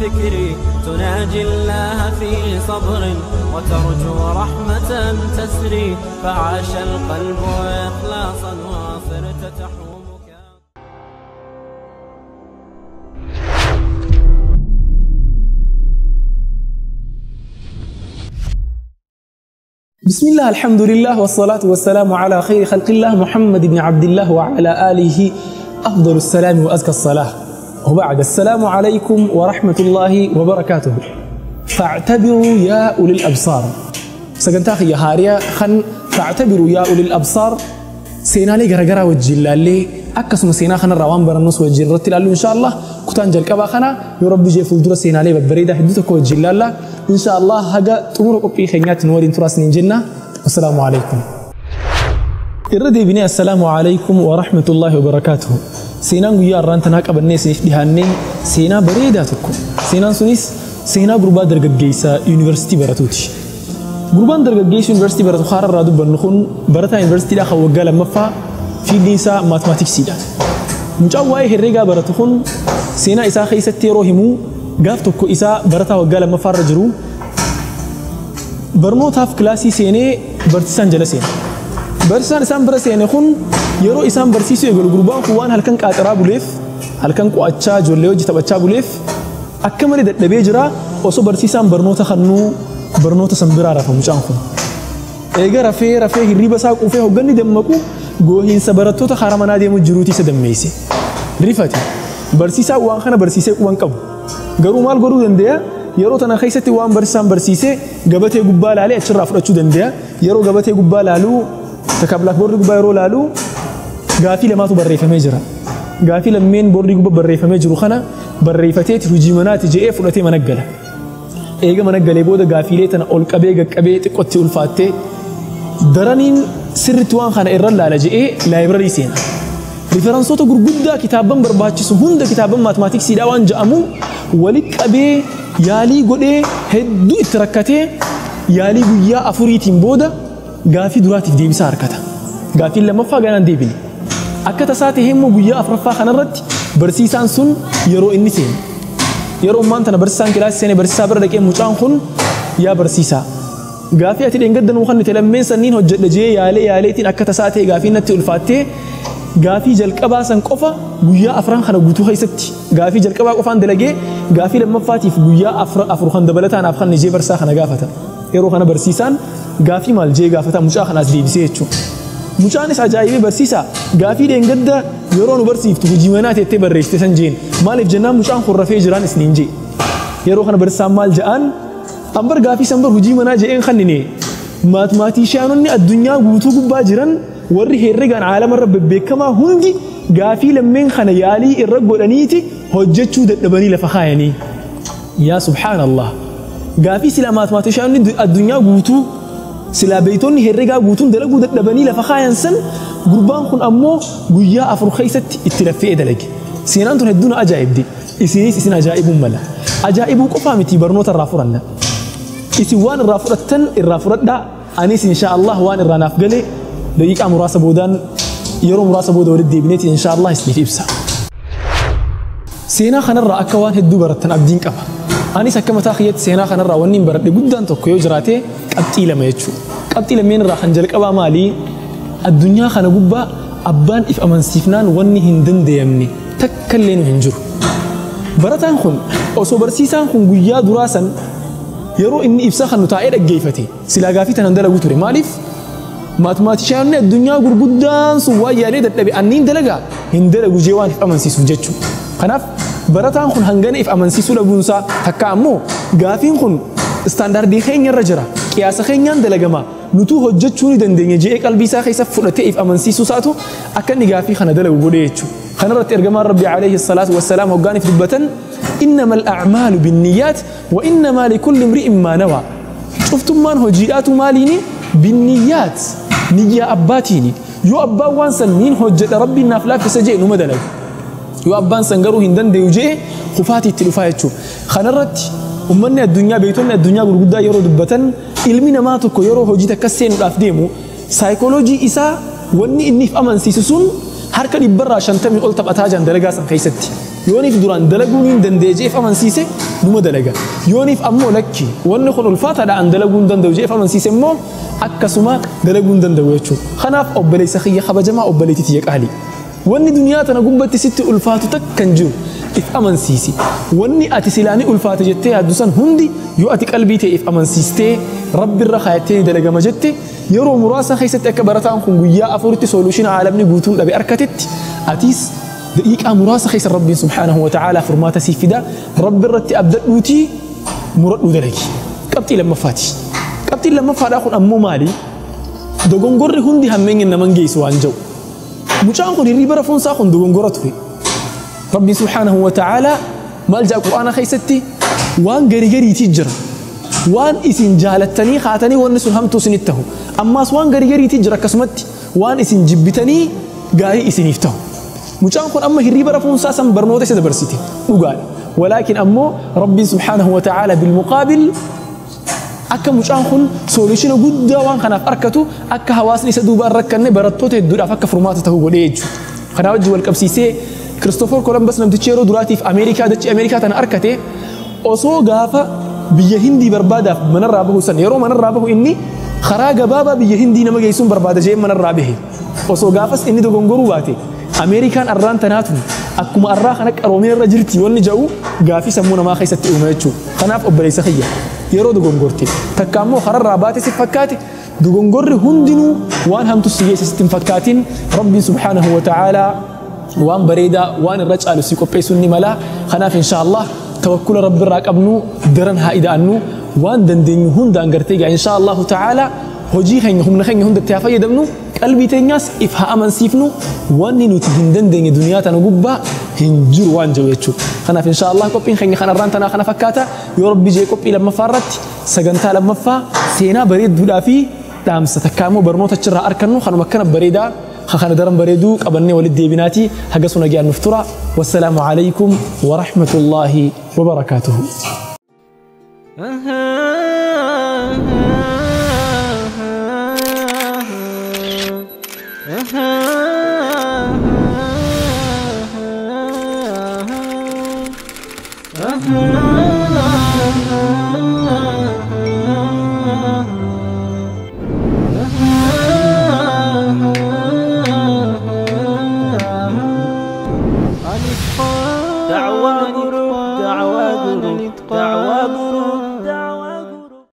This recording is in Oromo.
الذكر تناجي الله في صبر وترجو رحمة تسري فعاش القلب إخلاصا وصرت تحومك. بسم الله، الحمد لله، والصلاة والسلام على خير خلق الله محمد بن عبد الله وعلى آله أفضل السلام وأزكى الصلاة، وبعد. السلام عليكم ورحمة الله وبركاته. فاعتبروا يا أولي الأبصار. Sagantaa kiyya haariyaa kan فاعتبروا يا أولي الأبصار seenaalee garagaraa wajjin laallee akkasuma seenaa kanarraa waan barannus wajjin irratti ilaallu إن شاء الله. Kutaan jalqabaa kana yoo Rabbi jee fuuldura seenaalee babbareedaa hedduu tokko wajjin laalla إن شاء الله. Haga xumura qophii keenyaatti nu waliin turaas niin jenna. والسلام عليكم. Irra deebinee السلام عليكم ورحمة الله وبركاته. Seenaan guyyaa har'aan tanaa qabannee isiniif dhiyaannee seenaa bareedaa tokko. Seenaan sunis seenaa gurbaa dargaggeessaa yuunivarsiitii baratuuti. Gurbaan dargaggeessi yuunivarsiitii baratu haara irraa dubbannu kun barataa yuunivarsiitiidhaa kan waggaa lammaffaa, fieldiin isaa mathematicsiidha. Mucaan waa'ee herreegaa baratu kun seenaa isaa keessatti yeroo himuu, gaaf tokko isaa barataa waggaa lammaffaa irra jiru barnootaaf kilaasii seenee barsiisaan jala seene. Barsiisaan isaan bira seene kun yeroo isaan barsiisuu eegalu, gurbaan kun waan halkan qaaxiraa buleef, halkan qo'achaa, ijoollee hojii taphachaa buleef, akka malee dadhabee jira. Osoo barsiisaan barnoota kannuu barnoota san biraa rafa mucaan kun. Eega rafee rafee hirriba isaa quufee hogganni dammaqu, goohiinsa barattoota karaa manaa deemu jiruuti isa dammeesse. Rifate. Barsiisaan waan kana barsiisee quban qabu. Garuu maal godhuu danda'a? Yeroo tana keessatti waan barsiisaan barsiisee gabatee gubbaa laalee achirraa fudhachuu danda'a. Yeroo gabatee gubbaa laaluu, takka blackboardii gubbaa yeroo laaluu, gaafii lamaatu barreeffamee jira. Gaafii lammeen boordii gubbaa barreeffamee jiru kana barreeffateeti hojii manaati je'ee fudhatee mana gala. Eega mana galee booda gaafiilee tana ol qabee gaqqabee xiqqootti ulfaattee daraniin sirriitti waan kana irra laala je'ee library seena. Referenceoota gurguddaa kitaaban barbaachisu hunda, kitaaban mathematicsiidhaa waan je'amu walitti qabee, yaalii godhee, hedduu itti rakkatee, yaalii guyyaa 4tiin booda gaafii duraatiif deebisaa harkata. Gaafiin lammaffaa ganaan deebine. Akka tasaa ta'ee immoo guyyaa afuraffaa kanarratti barsiisaan sun yeroo inni seene. Yeroo ammaan tana barsiisaan kilaasii seenee, barsiisaa bira dhaqee mucaan kun, "Yaa barsiisaa, gaafii ati dheengadda nuu kennite lammeen sanniin hojjedha jee yaalee yaaleetiin akka tasaa ta'e gaafii natti ulfaattee, gaafii jalqabaa san qofa guyyaa afran kana guutuu keessatti gaafii jalqabaa qofaan dalagee, gaafii lammaffaatiif guyyaa afur kan dabalataan af kan jee barsiisaa kana gaafata. Yeroo kana barsiisaan gaafii maal jee gaafata mucaa kanaas deebisee jechuudha. Mucaanis ajaa'ibee, "Barsiisaa, gaafii dheengadda yeroo nu barsiiftu hojii manaa teettee barreessite san jeen. Maaliif jennaan mucaan kun rafee jiraan isiniin jee." Yeroo kana barsiisaan maal ja'aan? "Ambar gaafii san bar hojii manaa je'een kannine. Mathematicianonni addunyaa guutuu gubbaa jiran, warri herregaan caalamarra bebbeekamaa hundi gaafii lammeen kana yaalii irra godhaniiti hojjechuu dadhabanii lafa kaayanii." Yaa سبحان الله. Gaafii silaa mathematicianonni addunyaa guutuu, silaa beeytonni herregaa guutuun dalaguu dadhabanii lafa kaayan san, gurbaan kun ammoo guyyaa 4 keessatti itti laffee dalage. Seenaan tun hedduu na ajaa'ibdi. Isinis isin ajaa'ibuun mala. Ajaa'ibuu qofaa miti, barnoota irraa furanna. Isin waan irraa fudhattan irraa fudhadhaa. Anis إن شاء الله waan irraa naaf gale daqiiqaa muraasa boodaan, yeroo muraasa booda walitti deebineeti إن شاء الله isiniif ibsa. Seenaa kanarraa akka waan hedduu barattan abdiin qaba. Anis akka mataa kiyyatti seenaa kanarraa wanni hin baradhe guddaan tokko yoo jiraate qabxii lama jechuudha. Qabxii lameen irraa kan jalqabaa maali? Addunyaa kana gubbaa abbaan if amansiifnaan wanni hin danda'amne takka illee nu hin jiru. Barataan kun osoo barsiisaan kun guyyaa duraa san yeroo inni ibsa kan nu taa'ee dhaggeeffate, silaa gaafii tanan dalagu ture. Maaliif? Mathematicianonni addunyaa gurguddaan sun waan yaalee dadhabe, anniin dalagaa hin dalagu jee waan if amansiisuuf jechuudha. Kanaaf barataan kun hangana if amansiisuu dhabuunsaa, takka ammoo gaafiin kun standardii keenya irra jira, qiyaasa keenyaan dalagama, nutuu hojjechuu ni dandeenya je'ee qalbii isaa keessa fudhatee if amansiisuu isaatu akka inni gaafii kana dalagu godhee jechuudha. Kanarratti ergamaan Rabbi عليه الصلاة والسلام hoggaan if dubbatan, إنما الأعمال بالنيات وإنما لكل امرئ ما نوى. Cuftummaan hojiidhaatu maaliini? بالنيات, niyyaa abbaatiini. Yoo abbaan waan san niin hojjedha, Rabbiin naaf laaffisa jee, numa dalaga. Yoo abbaan san garuu hin dandeeyu jee, kufaatii itti dhufaa jechuudha. Kanarratti ummanni addunyaa, beektonni addunyaa gurguddaa yeroo dubbatan, ilmi namaa tokko yeroo hojii takka seenuudhaaf deemu saayikooloojii isaa wanni inni if amansiisu sun harka 50% ol taphataa jiran dalagaa san keessatti. Yooniif duraan dalaguun hin danda'e jeef amansiise numa dalaga. Yooniif ammoo lakki wanni kun ulfaataadha an dalaguu hin danda'u jeef amansiise immoo akkasuma dalaguu hin danda'u jechuudha. Kanaaf obboleessa kiyya kabajamaa, obboleettii tiyya qaalii. Wanni duniyaa tana gubbatti sitti ulfaatu takka hin jiru, if amansiisi. Wanni ati silaanii ulfaate jettee yaaddu san hundi yoo ati qalbii ta'e if amansiistee Rabbi irra kaayattee ni dalagama jette, yeroo muraasa keessatti akka barataan kun guyyaa 4tti solution aalamni guutuun dhabe argatetti, atis daqiiqaa muraasa keessa Rabbiin subhaanahu wa ta'aalaa furmaata siif fida. Rabbi irratti abdadhuutii muradhuu dalagi. Qabxii lammaffaati. Qabxiin lammaffaadhaa kun ammoo maali? Dogongorri hundi hammeenya naman geessu waan jedhu. Mucaan kun hirriiba rafuunsaa kun dogongora ture. Rabbiin subhaanahu wa ta'aalaa maal jedha Qur'aana keessatti? Waan garii gariitii jira. Waan isin jaalattanii kaatanii wanni sun hamtuu isinitti ta'u. Ammaas waan garii gariitii jira, akkasumatti waan isin jibbitanii gaarii isiniif ta'u. Mucaan kun amma hirriiba rafuunsaa san barnoota isa dabarsite dhugaadha. Walaakin ammoo Rabbiin subhaanahu wa ta'aalaa bilmuqaabil akka mucaan kun solution guddaa waan kanaaf argatu, akka hawaasni isa duubaan rakkanne, barattoota hedduudhaaf akka furmaata ta'u godhee jechuudha. Kanaa wajjin wal qabsiisee Kiristoofor Kolumbas namtichi yeroo duraatiif Ameerikaa, dachee Ameerikaa tana argate, osoo gaafa biyya Hindii barbaadaaf manarraa bahu san, yeroo manarraa bahu inni karaa gabaabaa biyya Hindii nama geessuun barbaada jee manarraa bahe. Osoo gaafas inni dogongoruu baate Ameerikaan arraan tanaatu akkuma arraa kana qaroomina irra jirti wanni jedhu gaafii sammuu namaa keessatti uume jechuudha. Kanaaf obboleessa kiyya, yeroo dogongorte takka ammoo kararraa baate si fakkaate, dogongorri hundinuu waan hamtu si geesse sitti hin fakkaatin. Rabbiin subhaanahu wa ta'aalaa waan bareedaa waan irra caalu si qopheessuun ni mala. Kanaaf insha Allah tawakkula Rabbi irraa qabnu daran haa ida'annu, waan dandeenyu hundaan gartee gaa insha Allahu ta'aalaa hojii keenya humna keenya hundatti haa fayyadamnu, qalbii teenyaas if haa amansiifnu, wanni nuti hin dandeenye duniyaa tana gubbaa hin jiru waan jiru jechuudha. Kanaaf insha Allah qophiin keenya kanarraan tanaa kana fakkaata. Yoo Rabbi jee qophii lammaffaa irratti sagantaa lammaffaa seenaa bareedduudhaa fi dhaamsa takka immoo barnoota achirraa argannu kanuma akkana bareedaa kana daran bareeduu qabannee walitti deebinaati. Haga sun nagaan nuuf tura. Wassalaamu alaikum wa rahmatullaahi wa barakaatuhu.